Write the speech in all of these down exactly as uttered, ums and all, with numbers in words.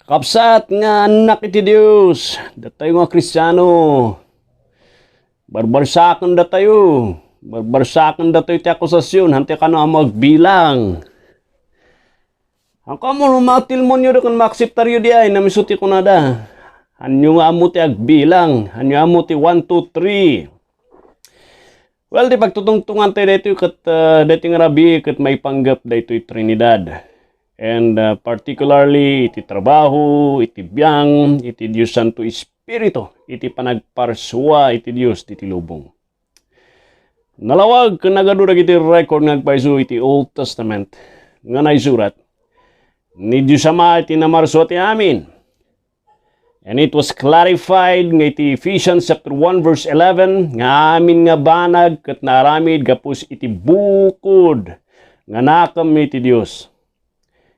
Kakabsat nga annak iti Dios, datayo nga Kristiano, barbarsaken datayo. Barbarsaken datayo ti akusasion, hantay kano ammo agbilang. Haanko ammo no matilmonyo da ken maakseptaryo diay, ngem isu ti kunada. Haanyo nga ammo ti agbilang, haanyo ammo ti one, two, three. Well, ti pagtutungtungan tayo daytoy ket, ah, daytoy nga rabii ket maipanggep daytoy Trinidad. And, ah, particularly iti trabaho, iti biang, iti Dios Santo Espiritu, iti panagparsua iti Dios diti lubong. Nalawag ken nagadu dagiti record nga agpayso iti Old Testament nga naisurat, ni Dios Ama iti namarsua ti amin. And it was clarified nga iti Ephesians chapter one verse eleven nga amin nga banag ket naaramid gapu iti bukod nga nakem iti Dios.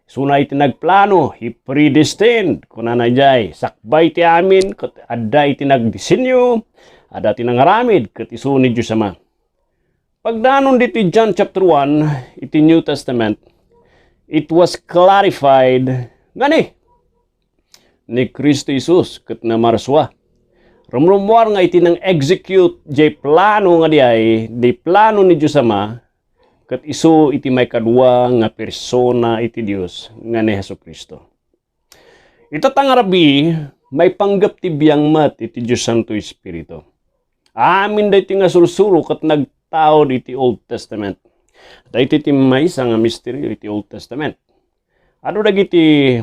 Isuna iti nagplano, he predestined, kunana idiay, sakbay ti amin, ket adda iti nagdisenyo, adda ti nangaramid, ket isu ni Dios Ama. Pagdanon ditoy John chapter one, iti New Testament, it was clarified nga ni, ni Cristo Jesus ket namarsua. Rumrummuar nga iti nang-execute jay plano nga diay, di plano ni Dios Ama, ket isu iti maikadua nga persona iti Dios nga ni Jesu-Cristo. Ita ta nga rabii, maipanggep ti biang met iti Dios Santo Espiritu. Amin daytoy nga sursuro ket nagtaud iti Old Testament. Daytoy ti maysa nga misterio iti Old Testament. Adu dagiti,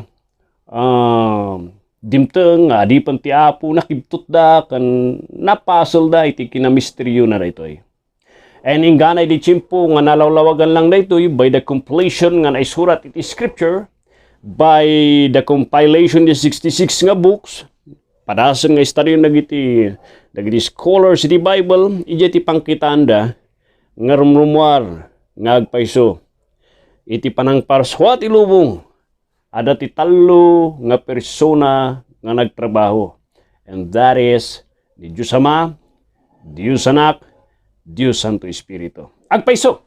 ah, dimteng nga adipen ti Apo, nakibtotda ken napaselda iti kinamisteriona daytoy. And inggana idi tiempo nga nalawlawagan lang daytoy by the completion nga naisurat iti Scripture, by the compilation di sixty-six nga books, padasem nga study dagiti, dagiti scholars iti Bible, idiay ti pangkitaanda nga rumrumuar nga agpayso iti panangparsua ti lubong, adda ti tallo nga persona nga nagtrabaho. And that is, ni Dios Ama, Dios Anak, Dios Santo Espiritu. Agpayso.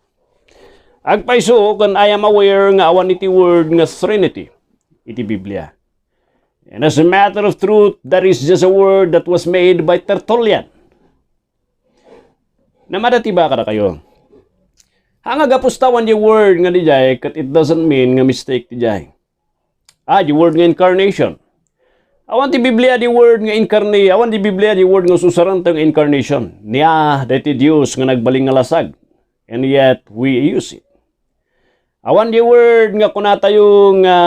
Agpayso, ken I am aware nga awan iti word nga Trinity iti Biblia. And as a matter of truth, that is just a word that was made by Tertullian. Namada ti ba kadakayo? Haan nga gapu ta awan di word nga diay, ket it doesn't mean nga mistake ti diay. Ah, di word nga incarnation. Awan ti Biblia di word nga incarnate, awan ti Biblia di word nga susaran nga incarnation. Nia, daytoy Dios nga nagbalin nga lasag. And yet, we use it. Awan di word nga kunatayo nga,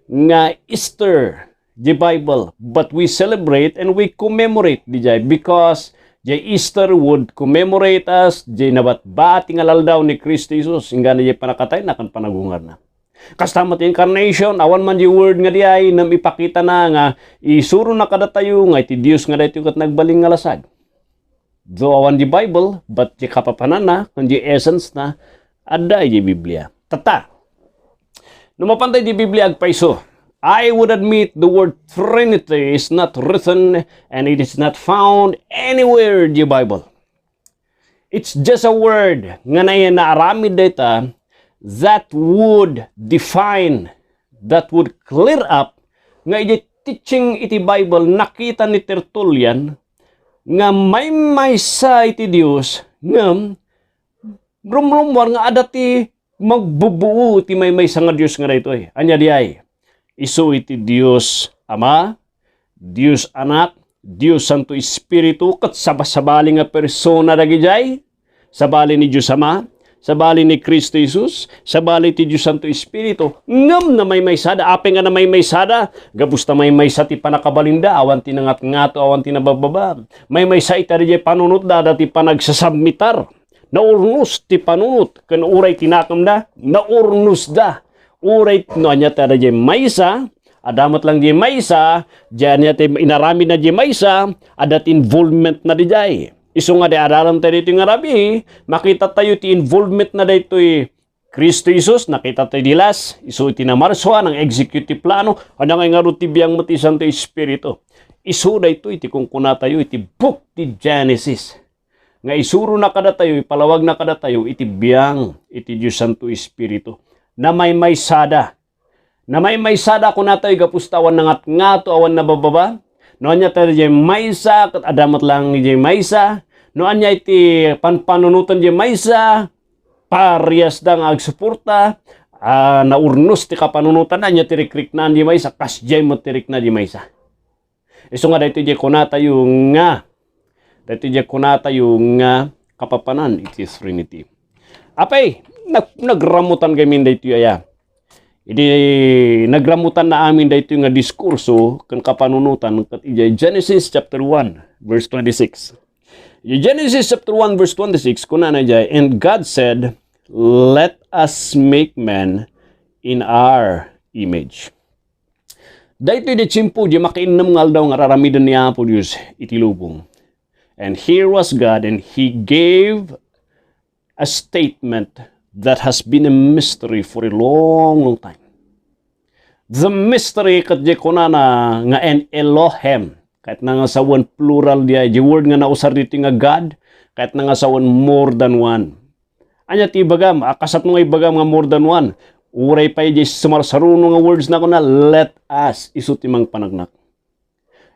nga Easter di Bible, but we celebrate and we commemorate diay because diay Easter would commemorate us diay nabatbati nga aldaw ni Cristo Jesus, inggana diay pannakatayna ken panagungarna. Kasta met incarnation, awan man di word nga diay, ngem ipakitana nga isurona kadatayo nga iti Dios nga daytoy ket nagbalin nga lasag. Though awan di Bible, but di kapapananna, ken di essence na, adda iti Biblia. Tatta, no mapantay di Biblia agpayso, I would admit the word Trinity is not written and it is not found anywhere in the Bible. It's just a word nga nay-, naaramid dayta that would define, that would clear up nga iti teaching iti Bible, nakita ni Tertullian nga maymaysa iti Dios, ngem rumrummuar nga adda ti magbubbuo ti maymaysa nga Dios nga daytoy. Ania diay? Isu iti Dios Ama, Dios Anak, Dios Santo Espiritu, ket saba-, sabali nga persona dagidiay, sabali ni Dios Ama, sabali ni Cristo Jesus, sabali ti Dios Santo Espiritu. Ngem namaymaysada, apay nga namaymaysada? Gapu ta maymaysa ti pannakabalinda, awan ti nangatngato, awan ti nabababa. Maymaysa ita diay panunotda, adda ti panagsasubmitar. Naurnos ti panunot, ken uray ti nakemda, naurnosda. Uray no ania ti adda diay maysa, adda met lang diay maysa, diay ania ti inaramidna diay maysa, adda ti involvement na diay. Isu nga di adalan tayo ditoy nga rabii, makita tayo ti involvement na daytoy Cristo Jesus, nakita tayo di las, isu iti namarsua, nang-execute ti plano, ania nga ngarud ti biang met ti Santo Espiritu. Isu daytoy ti kunkuna tayo iti book ti Genesis. Nga isurona kadatayo, ipalawagna kadatayo iti biang iti Dios Santo Espiritu. Namaymaysada. Namaymaysada kunatayo gapu ta awan nangatngato, awan nabababa. No ania ta diay maysa, ket adda met laeng diay maysa. No ania iti panpanunotan diay maysa, parehasda nga agsuporta, a, naurnos ti kapanunotanna, ania ti rikriknaan diay maysa, kasdiay met ti rikna diay maysa. Isu nga daytoy diay kunatayo nga, daytoy diay kunatayo nga kapapanan iti Trinity. Apay, nag-, nagrammutan kami daytoy aya. Idi nagrammutanna amin daytoy nga diskurso ken kapanunotan ket idiay Genesis chapter one, verse twenty-six. Idiay Genesis chapter one, verse twenty-six, kunana idiay, "And God said, 'Let us make man in our image.'" Daytoy diay tiempo, diay makainnem nga aldaw nga ar-aramiden ni Apo Dios iti lubong. And here was God, and He gave a statement that has been a mystery for a long, long time. The mystery ket diay kunana nga an Elohim, ket na nga sawen plural diay, diay word nga nausar ditoy nga God, ket na nga sawen more than one. Ania ti ibagam? A, kasatno nga ibagam nga more than one? Uray pay diay sumarsaruno nga words na kuna, "Let us," isu ti mangpanagnak.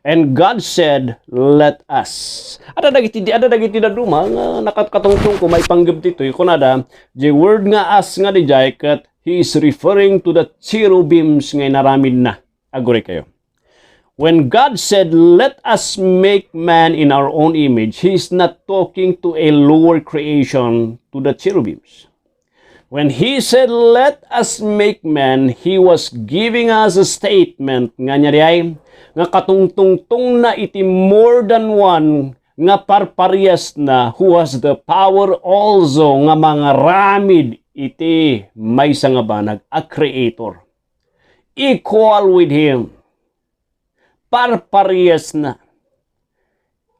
"And God said, 'Let us.'" Adda dagiti, adda dagiti dadduma nga nakatkatungtong ko maipanggep ditoy, kunada, diay word nga "us" nga diay ket he is referring to the cherubims nga inaramidna. Aguray kayo. When God said, "Let us make man in our own image," He is not talking to a lower creation, to the cherubims. When He said, "Let us make man," He was giving us a statement nga ania diay, nga katungtungtongna iti more than one nga parpariasna, who has the power also nga mangaramid iti maysa nga banag, a creator. Equal with Him. Parpariasna.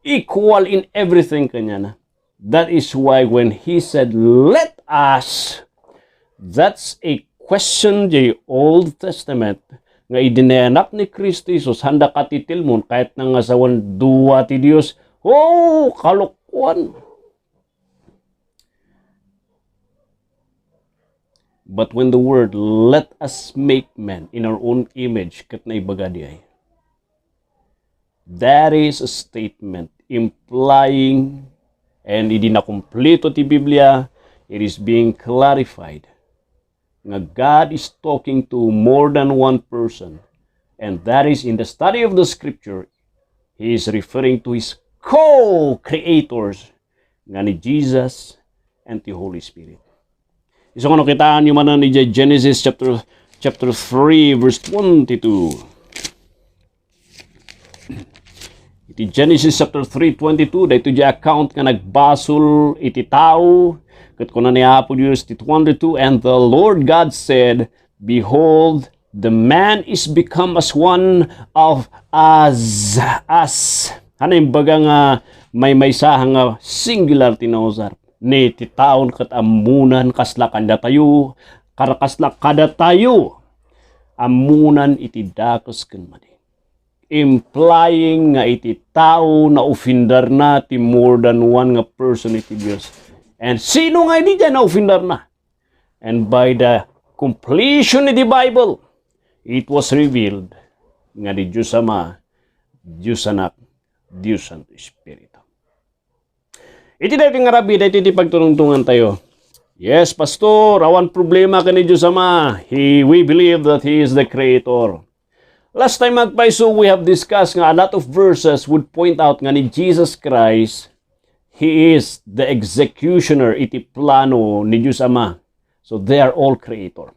Equal in everything kaniana. That is why when He said, "Let us," that's a question diay Old Testament nga idi nayanak ni Cristo Jesus, sanda katitilmon, kayatna nga sawen dua ti Dios. Oh, kalokuan! But when the word, "Let us make man in our own image," ket naibaga diay, that is a statement implying, and idi nakumplito ti Biblia, it is being clarified nga God is talking to more than one person, and that is in the study of the scripture, He is referring to His co-creators nga ni Jesus and ti Holy Spirit. Isu nga no kitaenyo manen idiay Genesis chapter, chapter three, verse twenty-two. Iti Genesis chapter three twenty-two, daytoy diay account nga nagbasol iti tao, ket kuna ni Apo Dios ti twenty-two, "And the Lord God said, 'Behold, the man is become as one of us.'" As. Ania imbaga nga maymaysa nga singular ti nausar? Ni ti taon ket ammonan kasla kadatayo, kar-, kasla kadatayo, ammonan iti dakes ken madi. Implying nga iti tao naofindarna ti more than one nga person iti Dios. And sino nga idi diay naofindarna? And by the completion of the Bible, it was revealed nga ni Dios Ama, Dios Anak, Dios Santo Espiritu. Iti daytoy nga rabii, daytoy ti pagturungtongan tayo. Yes, Pastor, awan problema ken ni Dios Ama. He, we believe that He is the Creator. Last time, agpayso, we have discussed nga a lot of verses would point out nga ni Jesus Christ, He is the executioner iti plano ni Dios Ama. So, they are all creator.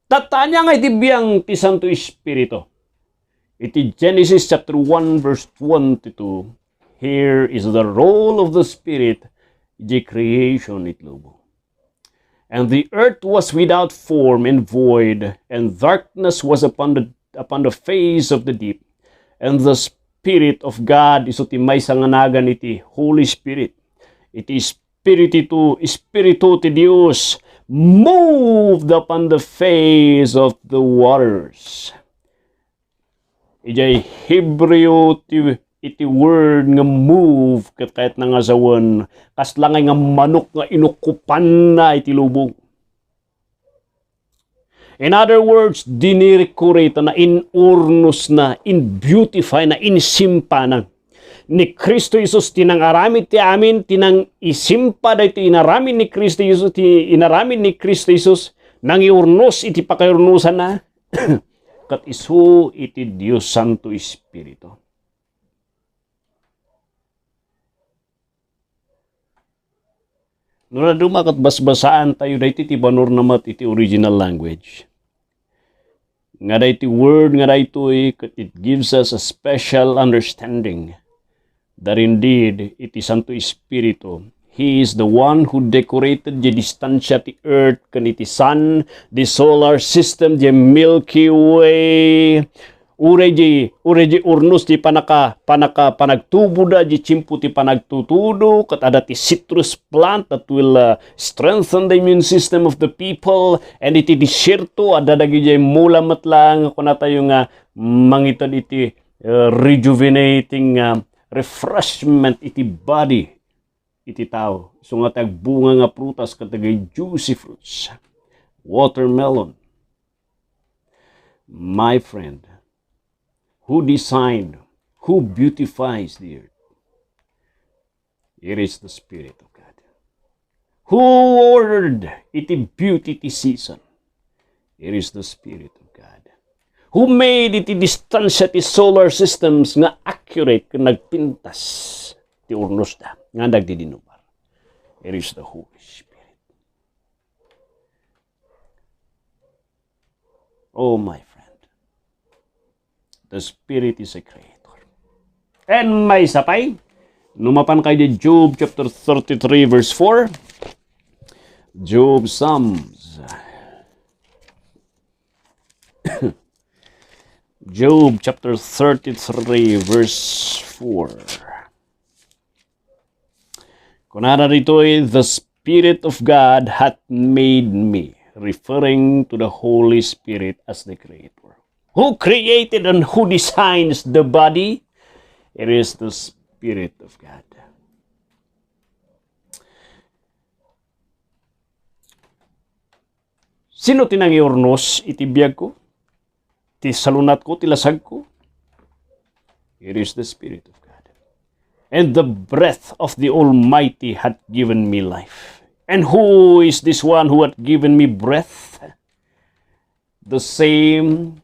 Tatta, ania nga iti biang ti Santo Espiritu? Iti Genesis chapter one, verse twenty-two, here is the role of the Spirit, the creation iti lubong. "And the earth was without form and void, and darkness was upon the, upon the face of the deep. And the Spirit of God," isu ti maysa nga nagan iti Holy Spirit. Iti Espiritu, Espiritu ti Dios, "moved upon the face of the waters." Idiay Hebreo ti, iti word nga move, ket kayatna nga sawen, kasla ngay nga manok nga inukopanna iti lubong. In other words, dinirekoreta na, inurnosna, in-beautify na, insimpana. Ni Cristo Jesus ti nangaramid ti amin, ti nangisimpa daytoy inaramid ni Cristo Jesus, ti inaramid ni Cristo Jesus, nangiurnos iti pakaurnosanna, ket isu iti Dios Santo Espiritu. No dadduma ket basbasaantayo daytoy ti banurna met iti original language, nga daytoy word nga daytoy, it gives us a special understanding that indeed iti Santo Espiritu, He is the one who decorated the distancia ti earth ken iti sun, the solar system, the Milky Way, Uray di, uray di urnos di panaka-, panaka-, panagtuboda di tiempo ti panagtutudo, ket adda ti citrus plant that will, uh, strengthen the immune system of the people, and iti desierto, adda dagiti mula met laeng, kunatayo nga mangited iti, uh, rejuvenating, uh, refreshment iti body, iti tao. Isu nga ti agbunga nga prutas ket dagiti juicy fruits. Watermelon. My friend, who designed, who beautifies the earth? It is the Spirit of God. Who ordered iti beauty ti season? It is the Spirit of God. Who made iti distancia ti solar systems nga accurate ken nagpintas ti urnosda nga nagdidinubar? It is the Holy Spirit. Oh, my friend. The Spirit is a creator. And maysa pay, no mapankayo iti Job chapter thirty-three, verse four. Job, Psalms. Job chapter thirty-three, verse four. Kunana ditoy, "The Spirit of God hath made me," referring to the Holy Spirit as the Creator. Who created and who designs the body? It is the Spirit of God. Sino ti nangiurnos iti biagko? Ti salunatko, ti lasagko? It is the Spirit of God. "And the breath of the Almighty hath given me life." And who is this one who hath given me breath? The same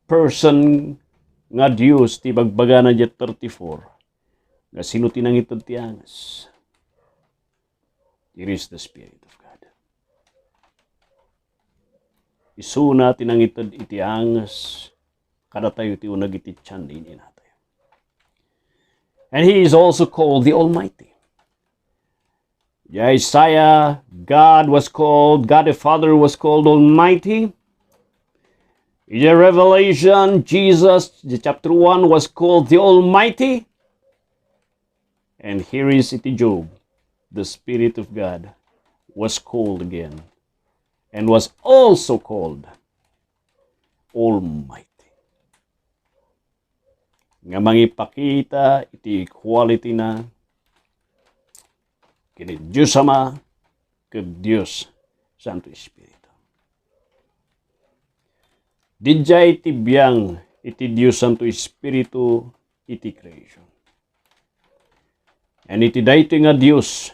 person nga Dios ti bagbagana diay thirty-four. Nga sino ti nangited ti anges? It is the Spirit of God. Isuna ti nangited iti anges kadatayo ti uneg iti tian ni inatayo. And he is also called the Almighty. Isaiah, God was called, God the Father was called Almighty. In Revelation, Jesus, the chapter one, was called the Almighty. And here is iti Job, the Spirit of God was called again and was also called Almighty. Nga mangipakita iti equality na ken Dios Ama ken Dios Santo Espiritu. Didiay ti biang iti Dios Santo Espiritu iti creation. And iti daytoy nga Dios,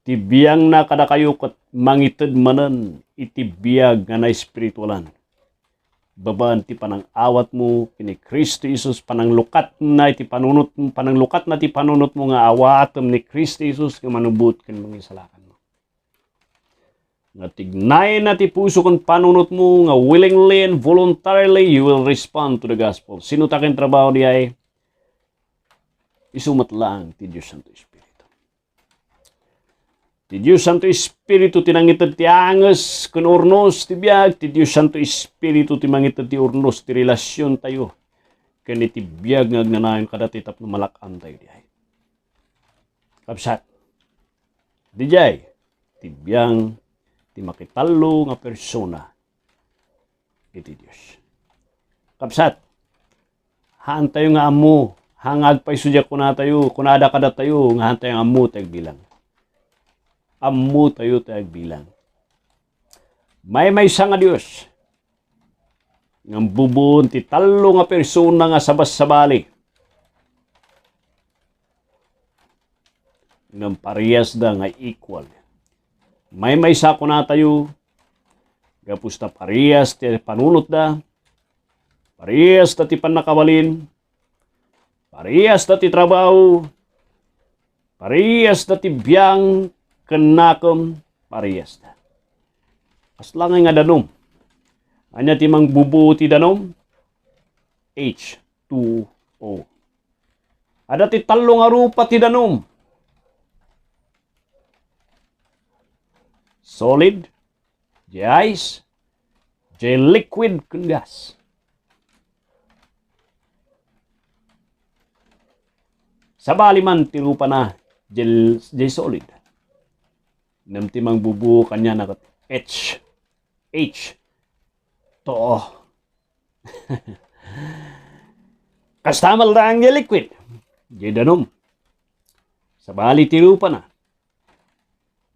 ti biangna kadakayo ket mangited manen iti biag nga naespiritualan. Babaen ti panangawatmo ken ni Cristo Jesus, pananglukatna iti panunot-, pananglukatna ti panunotmo nga awatem ni Cristo Jesus nga manubot ken mangisalakanmo. Nga tignayna ti puso ken panunotmo nga willingly and voluntarily you will respond to the gospel. Sino ti akintrabaho diay? Isu met laeng ti Dios Santo Espiritu. Ti Dios Santo Espiritu ti nangited ti anges ken urnos ti biag, ti Dios Santo Espiritu ti mangited ti urnos ti relasiontayo ken iti biag nga agnanayon kadatayo tapno malak-amtayo diay. Kabsat, didiay ti biang ti makitallo nga persona iti Dios. Kabsat, haantayo nga ammo, haan nga agpayso diay kunatayo, kunada kadatayo nga haantayo nga ammo ti agbilang. Ammotayo ti agbilang. Maymaysa nga Dios. Ngem bubuon ti tallo nga persona nga sabasabali. Ngem parehasda nga equal. Maymaysa kunatayo, gapu ta parehas ti panunotda, parehasda ti pannakabalin, parehasda ti trabaho, parehasda ti biang ken nakem, parehasda. Kasla ngay nga danum? Ania ti mangbubuo ti danum? H two O. Adda ti tallo nga rupa ti danum. Solid, ice, liquid, ken gas. Sabali man ti rupana, ice, solid. Ngem ti mangbubuo kaniana ket H, H two O. Kasta met laeng ti liquid, ice danum. Sabali ti rupana.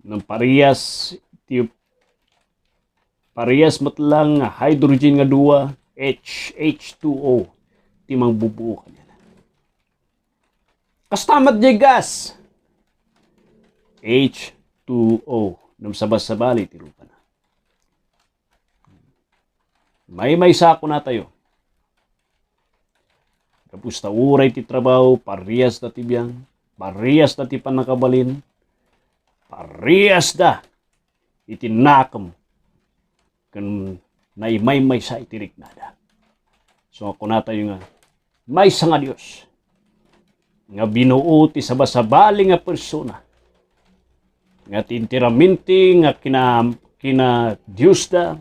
Ngem parehas ti, parehas met laeng nga hydrogen nga dua, H, H two O, ti mangbubuo kaniana. Kasta met ice gas, H two O, ngem sabasabali ti rupana. Maymaysa kunatayo. Gapu ta uray ti trabaho, parehasda ti biang, parehasda ti pannakabalin, parehasda iti nakem ken naimaymaysa iti riknada. So, kunatayo nga maysa nga Dios nga binuo ti sabasabali nga persona, nga ti enteramente nga kina, kina Diosda,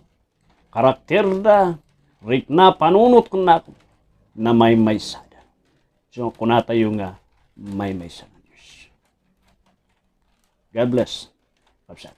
karakterda, rikna, panunot ken nakem, namaymaysada. So, kunatayo nga maymaysa nga Dios. God bless. Kabsat.